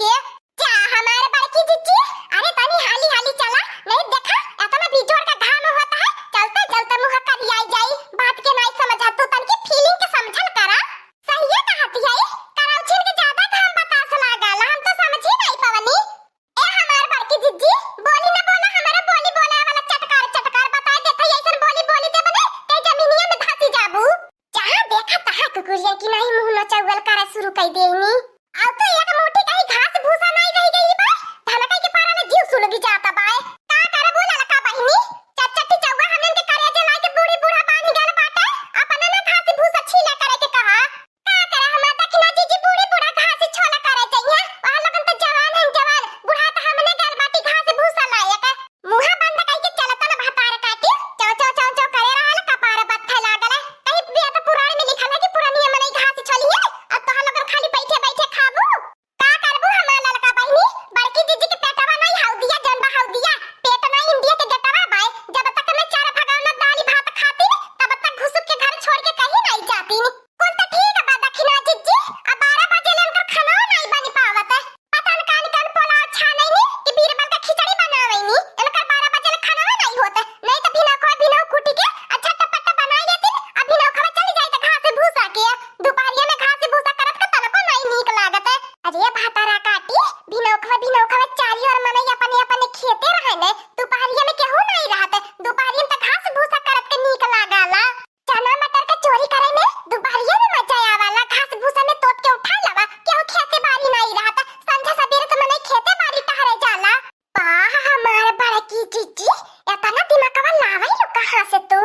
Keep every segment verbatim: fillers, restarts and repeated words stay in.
के। जा हमार बड़की जिज्जी, अरे तनी हाली हाली चला, नहीं देखा एतना बिजोड़ का घाम होत है, चलते चलते मुँह करियाई जाई। बात के नहीं समझा तू, तनकी feeling के समझल करा। सहिए कहत हई, करौछिन के ज्यादा घाम बतास लागल, हम तो समझी नहीं पवनी। ए हमार बड़की जिज्जी, बोली न बोला, हमरा बोली बोले वाला चटकार चटकार बताई देत हई, अइसन बोली बोली देब ने, ते जमीनिया में धसी जाबू। जहाँ देखा तहाँ कुकुरिया की नहीं मुँह नचौवल करे शुरू कई देनी। अब तो एक मुट्ठी कहीं घास भूसा नहीं रह गई बा, धनकई के पारा में जीव सुलगी जाता बाय। का करबू ललका बहिनी, चटचटी चौवा हमन के करेजा लाके बूढ़ी बूढ़ा बांध गल बाटे, अपने ना घास भूसा छीला करे के कहा। का करे हमार दखिना जिज्जी, बूढ़ी बूढ़ा घास छोला करे जइहे, वहाँ लगन तो जवान हन जवान, बूढ़ा तो हमने गल बाटी घास भूसा लायक। मुँहा बंद कइके चलत न भतार काटी, चौ चौ चौ चौ करे रहल, कपार बत्थे लागल। कहीं वेद पुराण में लिखल है कि पुरनिया मनई घास छोलिहे, अब तोहर लोगन खाली बैठे बैठे खाबू। का करबू हमार ललका बहिनी, बड़की जिज्जी के पेटवा नहीं हौदिया, जौन बा हौदिया, पेट नहीं इंडिया के गेटवा बाय। जब तक मैं चार भगौना दाल भात खाती, तब तक घुसुक के घर छोड़ के कहीं नहीं जाती। कुल त ठीक बा दखिना जिज्जी, अब बारह बजे ले उनकर खाना नहीं बन पावत। पता न कान कान पोलाव छानैनी कि बीरबल का खिचड़ी बनावैनी, इनकर बारह बजे ले खानवा नहीं होत, नहीं तो भिनौखवा भिनौ कूटी के आ झटपट बनाई लेतिन, आ भिनौखवा चली जाइत घास भूसा के। दुपहरिया में घास भूसा करत का तनको नहीं नीक लागत। अरे भातारा काटी, भिनौखवा भिनौखवा चारी ओर मनई अपने अपने खेते रहे ने, दुपहरिया में केहू नहीं रहत, दुपहरिया में तो घास भूसा करत के नीक लागाला। चना मटर के चोरी करे में दुपहरिया में मजा आवाला, घास भूसा में तोप के उठा लावा, केहू खेते बारी नाई रहत, संझा सबेरे तो मनई खेते बारी टहरे जाला। वाह हमार बड़की जिज्जी, एतना दिमागवा लावै लो कहाँ से तू?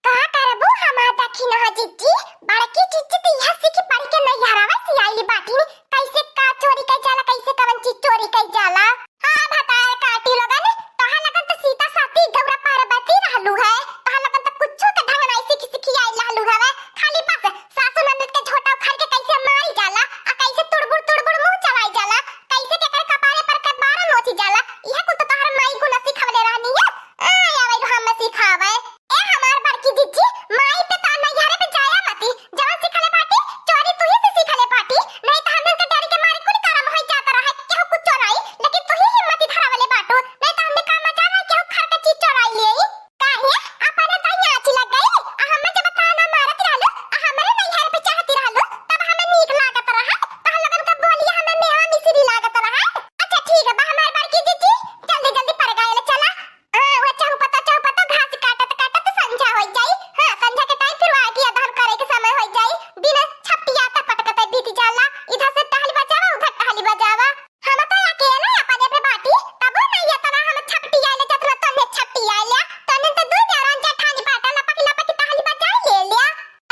का करबू हमार दखिनहा जिज्जी, बड़की जिज्जी तो यह सीखी पढ़ के नैहरवा से आइली बाटी, कैसे का चोरी कई जाला, कैसे कवन चीज चोरी कई जाला। हाँ, भतार काटी लोगन, तोहार लगन त सीता सती गौरा पार्वती रहलू है, तोहार लगन त कुछो के ढंग नाई सीखी सीखी आइल रहलू हवे, खाली बस सासू ननद के झोटा उखाड़ के कैसे मारी जाला, आ कैसे तुड़बुड़ तुड़बुड़ मुंह चबाई जाला, कैसे केकर कपारे पर के बारह नोची जाला, इहे कुल त तोहार माई गुना सिखवले रहनी है। आ, आवे हम सिखावे। ए हमार बड़की जिज्जी, माई पे तो नैहरे पे जाया मती, जवन सिखले बाटी, चोरी तुही से सिखले बाटी, नहीं तो हमन के डर के मारे कुल करम होई जात रहे, केहू कुछ चोराई, लेकिन तुही हिम्मत धरावले बाटू, नहीं तो हमने का मजा रहे, केहू घर का चीज चोराई ले। काहे? अपने तो यहाँ आँच लग गई, आ हमें जब ताना मारत रहलू, आ हमरे नैहर पे चाहती रहलू, तब हमें नीक लागत रहा, तोहर लोगन का बोलिया हमें मेवा मिश्री लागत रहा। अच्छा ठीक है, बा हमार बड़की जिज्जी, जल्दी जल्दी पर गायल चला। हाँ, वो चहुपता चहुपता घास काटत काटत संझा होइ जाई। हाँ, संझा के टाइम फिर आगे अदहन करे के समय होइ जाई। दिन छपटियाता पटकते बीत जाला। इधर से टहली बजावा, उधर टहली बजावा। हम तो अकेले अपने पे बाटी, तबो नहीं इतना हम छपटियाले जतना तन्ने छपटियाले। तन्ने तो दू जरान जेठानी बाटा लपक लपक टहली बजाई ले लिया।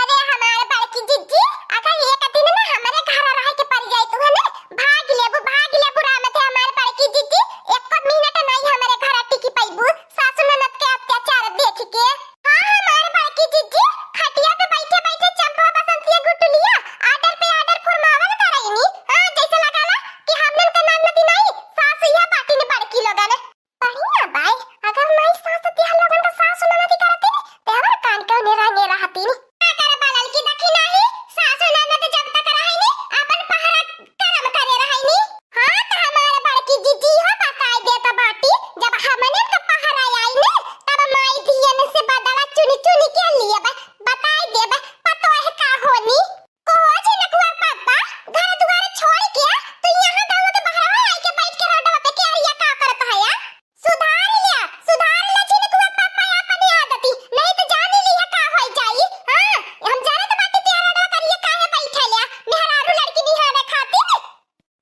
अरे हमार बड़की जिज्जी, अगर एक दिन ना हमरे घर रहे के पड़ जाई तू है ना, भाग लेबू, भाग लेबू राम थे हमार बड़की जिज्जी, एक मिनट नहीं हमरे घर टिकी पैबू, सासू ननद के अत्याचार देख के। हाँ हमार बड़की जिज्जी, खटिया पे बैठे बैठे चंपा बसंतिया गुटलिया order पे order फुरमावल करैनी। हाँ, जैसे लगाला कि हमनन के ननद नहीं, सासु या बाटिन बड़की लोगन। बढ़िया बाय, अगर माई सास तिहा लोगन का सास ननदी करती, तेवर कान के ओने रंगे रहती। का करे बलल की दखिना ही, सास ननद जब तक रहैनी, अपन पहरा करम करे रहैनी। हाँ, त हमार बड़की जिज्जी हो बताई देत बाटी, जब हमने का पहरा आई ने, तब माई धियन से बदला चुनी चुनी के लिए बा, बताई देब, पतोह का होनी। कहो झिनकुआ पापा, घर दुआर छोड़ के तू यहाँ गाँव के बहरवा आइके बैठ के रोडवा पे केरिया का करत हया? सुधार लिया, सुधार ले झिनकुआ पापा आपन आदती, नहीं तो जान लिया का होई जाई। हाँ, हम जानत बाटी तू रोडवा करिए काहे बैठे लिया, मेहरारू लड़की निहारे खातिर।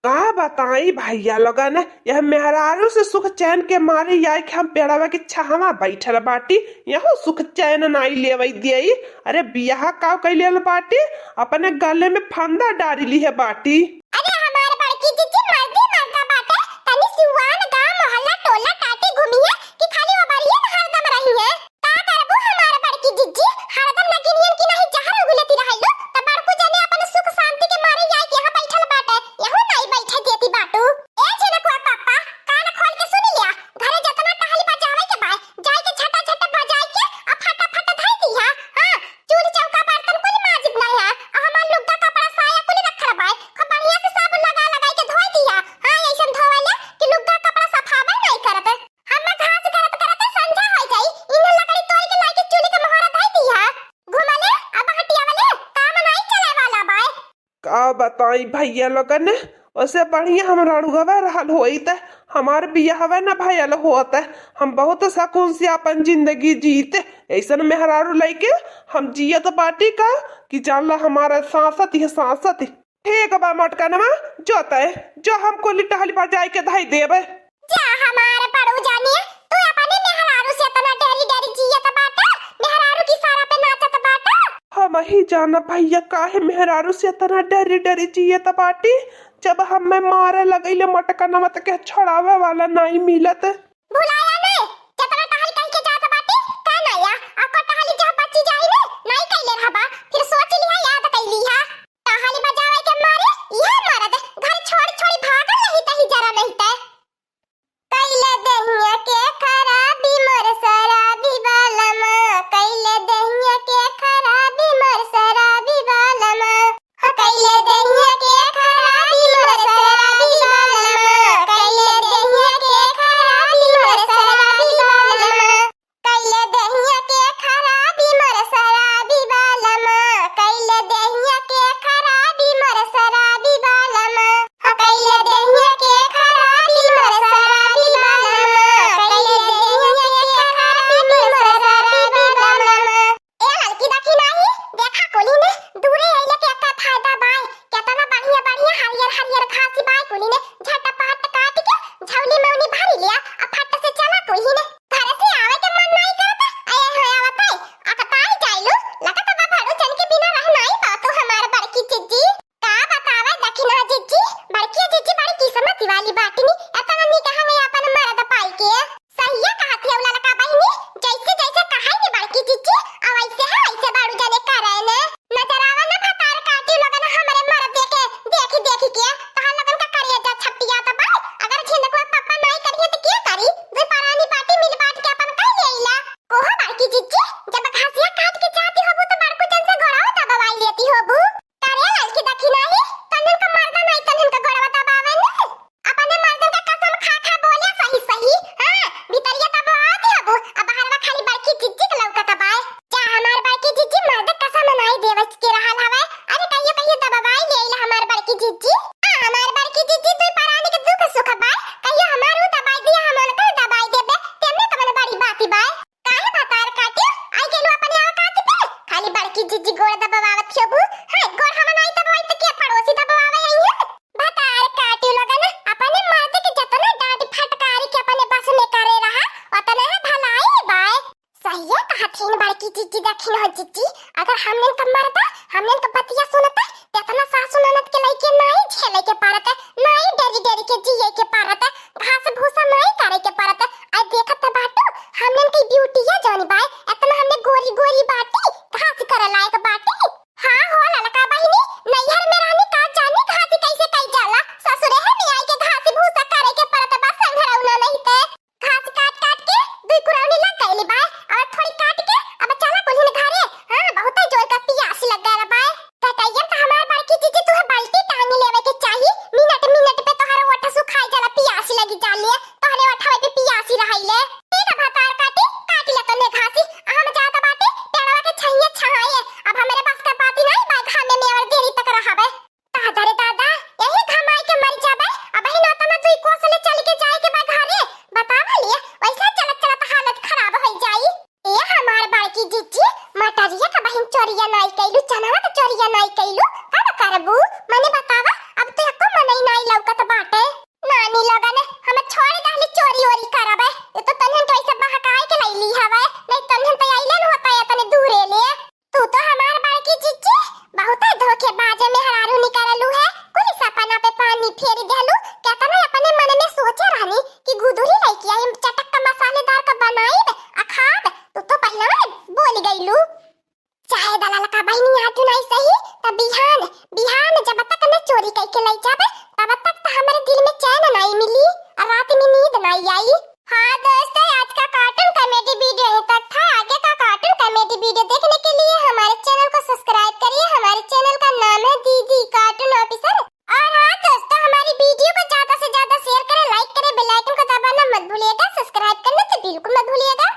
का बताई भैया लोगन, यह मेहरारू से सुख चैन के मारे आए के हम पेड़वा के छावा बैठल बाटी, यहू सुख चैन नाई लेवई दियई। अरे बियाह का कैले बाटी, अपने गले में फंदा डारी ली है बाटी। अरे हमार बड़की जिज्जी मर्दी मर्दा बाटे, तनी सिवान गांव मोहल्ला टोला टाटी घूमिए कि खाली वो बरियन हरदम रही है। का करबू हमार बड़की जिज्जी, हरदम नगिनियन की नहीं जहर उगलती रहलू, त बड़कू जने अपन सुख शांति के मारे आए के यहाँ बैठल बाटे, यहू नाई बैठे देती बाटू। ए झिनकुआ पापा, कान खोल के सुन लिया, घरे जतना टहली बजावे के बाय, जाए के झटा झटा बजाए के आ फटाफट धई दिया। हाँ, चूल्ह चौका बर्तन कुल माजित नहीं है, आ हमार लुग्गा कपड़ा साया कुल रखल बाय, खूब बढ़िया बताई भइया लोगन, ओसे बढ़िया हम रड़ुआवे रहल होइत, हमार बियाहवे न भयल होत, हम बहुत सकून से आपन जिंदगी जीत। ऐसन मेहरारू लइके हम जियत बाटी का कि जान ला हमार सांसत ही सांसत। ठीक बा मोटकनवा, जो तय जो, हम कुली टहली बजाइ के धइ देब। जा हमार बड़ू जानिया, तू अपने मेहरारू से एतना डरी डरी जियत बाटा, मेहरारू की इशारा पे नाचत बाटा। हमही जानब भइया काहे मेहरारू से एतना डरी डरी जियत बाटी, जब हमें मारे लगइले मोटकनवा त के छोड़ावे वाला नाहीं मिलत। भुलाया नहीं, केतना टहल कहि के जात बाटी, का नाया, अको टहल जब बची जाई ने, नाहीं कइले रहबा, फिर सोच लिहा, याद कइ लिहा। टहल बजावे के मारे, इहे मरद घर छोड़ छोड़ी भागल रही तही जरा नहीं तय। कइले देहिया के खराबी मोर शराबी बालमा, कइले देहिया के खराबी मोर शराबी बालमा। कइले देहिया के खराबी मोर शराबी बालमा, कइले देहिया के खराबी मोर शराबी बालमा। कइले देहिया के खराबी मोर शराबी बालमा, कइले देहिया के खराबी मोर शराबी बालमा। कइले देहिया के खराबी मोर शराबी बालमा, कइले देहिया के खराबी मोर शराबी बालमा। ए ललकी देखी नाही, देखा कुली ने दूरे अइले के का फायदा बाय, केतना बढ़िया बढ़िया हरियर हरियर घास बाय, कुली ने झटपट काट के झौली मौली भरी लिया, आ फट से चला कुली ने। घर से आवे के मन नाहीं करता, आए हो आवत है, अकताई जाइलू, लगत बा भड़ू जन के बिना रह नाहीं पातू हमार बड़की जिज्जी। का बतावे दखिना जिज्जी, बड़की जिज्जी बड़ी किस्मत वाली बाटिनी, एतना नीक हमें अपन मरद पाई के। सहिया कहत है ललका बहिनी, जैसे जैसे कहाई नी बड़की जिज्जी, आ वैसे है वैसे बाड़ू जने करे ने। नजर आवा ना भतार काटी लोगन हमरे मरद देखे, देखी देखी के, तहार लोगन का करिया जा छपटिया त बा, अगर झिंदकुआ पप्पा नाहीं करिए त के करी? दुई परानी बाटी मिल बांट के अपन कह लेइला। कोहो बड़की जिज्जी, जब घासिया काट के जाती होबू त बड़कू जन से गोड़ाओ दबवाई लेती होबू। करे ललकी दखिना ही, तन्हन का मर्दा नाहीं तन्हन का गोड़वा दबावे ने। अपने मर्दन का कसम खा खा बोले सही सही, हाँ, भीतरिया दबवा दे अबू, अब बाहरवा खाली बड़की जिज्जी के लौकत बाय। जा हमार बड़की जिज्जी मर्द कसम नाहीं देवे के रहल हवे, अरे कहियो कहियो दबवाई लेइला हमार बड़की जिज्जी। हाँ, हमार बड़की जिज्जी दुई परानी के दुख सुख बाय, कहियो हमार ऊ दबाई दिया, हम उनकर दबाई देबे, तेमे कवन बड़ी बात बाय। काहे भतार काटे? आई गेलू अपने औकात पे? खाली बड़की जिज्जी गोड़ दबवावत फिरबू। हाँ, गोड़ हम नाहीं दबवाई त के पड़ोसी दबवावे आई है? भतार काटे लोगन, अपने मर्द के जतना डांट फटकारी के अपने बस में करे रहा, ओतना है भलाई बाय। सहिए कहथिन बड़की जिज्जी, दखिन हो जिज्जी, अगर हमनन का मर्दा, हमनन का बतिया सुनता, तेतना सासु ननद के लइके नाहीं झेले के पारत, नाहीं डेरी डेरी के जिए के पारत, घास भूसा नाहीं करे के पारत। आ देखत त बाटू, हमनन के ब्यूटिया जौन बाय, एतना हमने गोरी गोरी बाटी, घास करे लायक बाटी। हाँ हो ललका बहिनी, नैहर में रहनी का जानी घास कैसे कई जाला, ससुरे है में आई के घास भूसा करे के पड़त बा संघरौना नहीं ते। घास काट काट के दुई कुरौनी लग गइली बाय, और थोड़ी काट के अब चला कुल्हिन घरे। हाँ, बहुते जोर का पियास लग गया बाय। कटैया त हमार बड़की जिज्जी तुहे बाल्टी टांगी लेवे के चाही, मिनट मिनट पे तोहर ओठ सुखाई जाला, पियास लगी जाले, तोहरे ओठवे पे पियासी रहइले। ठीक है भतार काटी, काट ले तने घासी, आ हम जात बाटे पेड़वा के छहिया छहाए, अब हमरे बस का बाती नाहीं बा घामे में और देरी तक रहबे। दादा रे दादा, यही घमाई के मर जाबे, अबहिन ओतना दुई कोस ले चल के जाए के बा घरे, बतावा ले, वैसे चलत चलत हालत खराब होइ जाई। ए हमार बड़की जिज्जी, मटरिया का बहिन चोरिया नाई कइलू, चनवा का चोरिया नाई कइलू, कब करबू? मने बतावा, अब तो एको मनई नाई लौकत बाटे। नानी लोगन, हम छोड़ दहली चोरी ओरी करबे, ये तो तन्हन तो ऐसे बहकाए के लैली हवे, नहीं तन्हन तो अइले न होता इतने दूरे ले। तू तो हमार बड़की जिज्जी, बहुते धोखेबाज मेहरारू निकललू है, कुल सपना पे पानी फेर देलू, केतना अपने मन में सोचे रहनी कि गुदुरी लइके आई चटक का मसालेदार का बनाइब आ खाब, तू तो पहलवान बोल गइलू। चाहे दलाल का बहिनी आज नाई सही, त बिहान, बिहान जब तक न चोरी कइके लइ जाबे, तब तक त हमरे दिल में चैन नाई मिली और रात में नींद नाई आई। हाँ दोस्तों, आज का कार्टून कॉमेडी वीडियो यहीं तक था। आगे का कार्टून कॉमेडी वीडियो देखने के लिए हमारे चैनल को सब्सक्राइब करिए। हमारे चैनल का नाम है दीदी कार्टून ऑफिसर। और हाँ दोस्तों, हमारी वीडियो को ज्यादा से ज्यादा शेयर करें, लाइक करें, बेल आइकन को दबाना मत भूलिएगा, सब्सक्राइब करना तो बिल्कुल मत भूलिएगा।